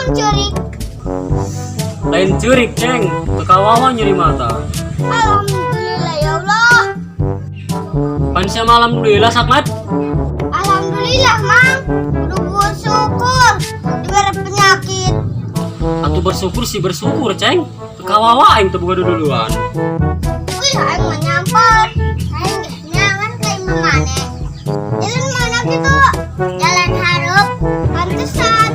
Emang ceurik? Lain ceurik, Ceng. Teu kawawa nyeri mata. Alhamdulillah ya Allah. Pan sia mah alhamdulillah, Sakmat. Alhamdulillah, Mang. Kudu bersyukur diberi penyakit. Atuh bersyukur sih bersyukur, Ceng. Teu kawawa aing teu boga duduluan. Wih, aing mah nyampur. Aing geus nyangan ka imah maneh. Jalan mana gitu? Jalan hareup, pantesan.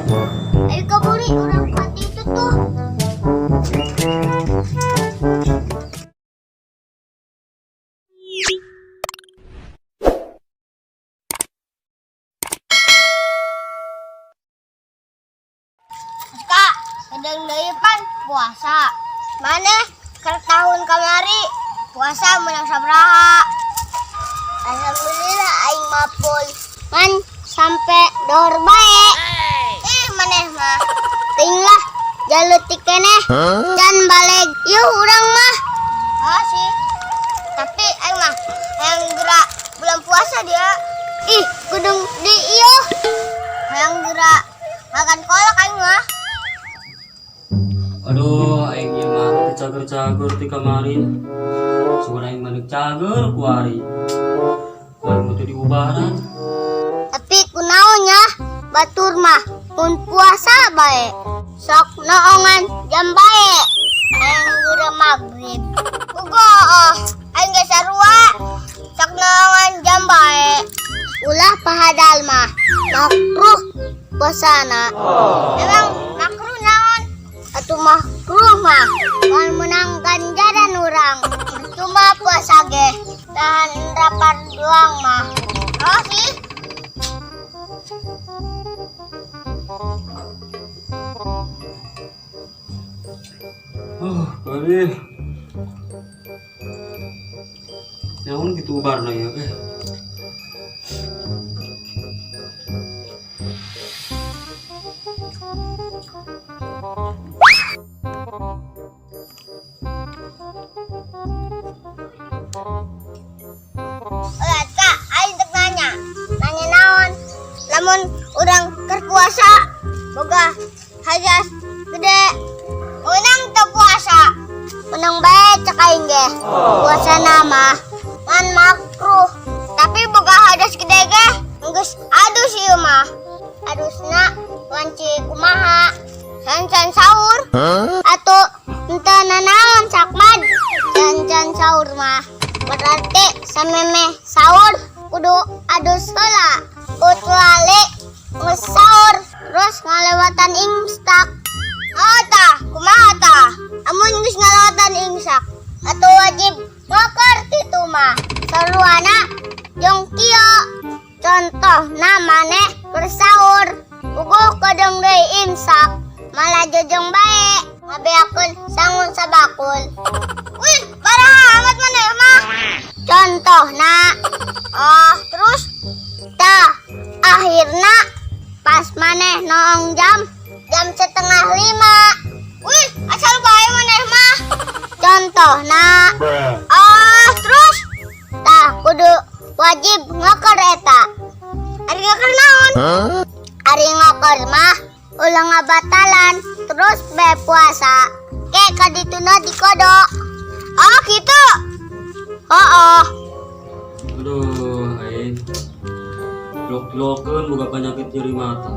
Ayo kaburi urang ka itu tuh. Kak, sedang deui pan puasa. Maneh keur tahun kamari puasa menang sabaraha? Alhamdulillah aing mah full. Man sampai dohor bae. Ih, maneh mah. Ting lah, jalutik keneh. Can baleg. Yuh urang mah. Oh sih. Tapi aing mah yang gerak bulan puasa dia. Ih, kudung di iyo. Yang gerak makan kolak aing mah. Aduh, aing ieu mah teu cager-cager ti kamari. Sugan aing mah deuk cager kuari. Ku aing mah teu diubaran. Tapi kunaonnya batur mah mun puasa bae. Sok noongan jam bae. Aing geura maghrib. Uga oh, aing geus sarua. Sok noongan jam bae. Ulah pahadal mah makruh puasana. Emang makruh naon? Atuh makruh mah moal menang ganjaran urang. Cuma puasa ge tahan rapar doang mah. Oh sih. Oh, bari. Naon kitu ubarna ieu eh. Eh, Kak, aing dek nanya. Nanya naon? Lamun urang keur puasa boga hadas gede. Menang teu puasa? Menang bae cek aing ge. Puasa mah ngan makruh. Tapi boga hadas gede ge geus adus ieu mah. Adusna wanci kumaha? Can-can sahur atau henteu nanaon sakmad? Can-can sahur mah berarti samemeh sahur kudu adus heula. Kecuali geus sahur terus ngalewatan imsak. Oh tah, kumaha tah? Amun geus ngalewatan imsak atau wajib ngokor kitu mah. Saruana jeung kieu. Contohna maneh keur sahur puguh kodong deui imsak malah jojong bae ngabeakeun sangun sabakul. Wih, parah amat maneh mah. Contohna. Oh, terus tah akhirna pas maneh noong jam 4:30. Wih, asal bae maneh mah. Contohna. Oh, terus tah kudu wajib ngokor eta. Ari ngokor naon? Ari ngokor mah ulah ngabatalan terus be puasa. Ke kadituna dikodok. Oh, gitu. Oh, oh. Aduh, aing. Lok-lokeun boga penyakit nyeri mata.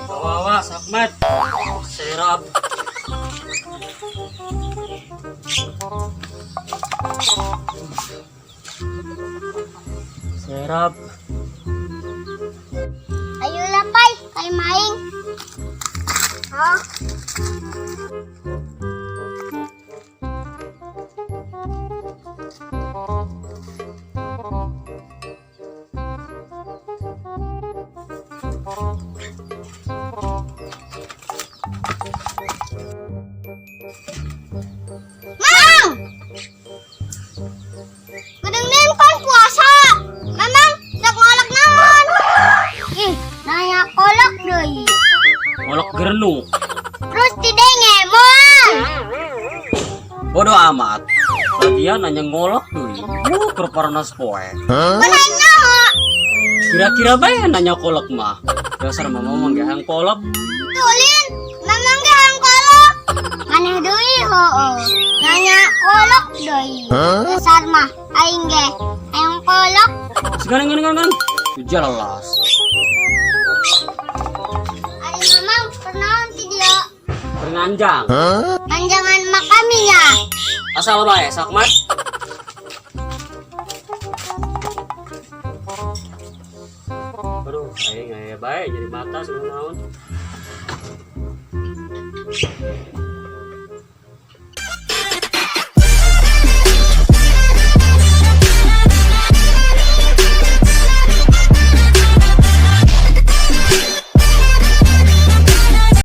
Kawawa, sakmat. Serap. Serap. Ayo lah, Pai, kai maing. Oh. Mang! Gudeng pan puasa. Mamang, sok ngolok naon? Ih, nanya kolok deui. Ngolok gerenung. Terus didenge moal. Bodoh amat. Dia nanya ngolok deui. Keur parnas poe. Pan aing nyaho. Kira-kira bae nanya kolok mah. Dasar mama mah ge hayang kolok. Tulin, mamang ge hayang kolok. Maneh deui heueuh. Nanya kolok deui. Dasar mah aing ge hayang kolok. Sekarang sekarang sekarang. Jelas. Ari mamang kunaon ti dieu? Nganjang. Panjangan makaminya. Asal bae sok mat. Aduh, aing aya bae jadi mata sebelum naon.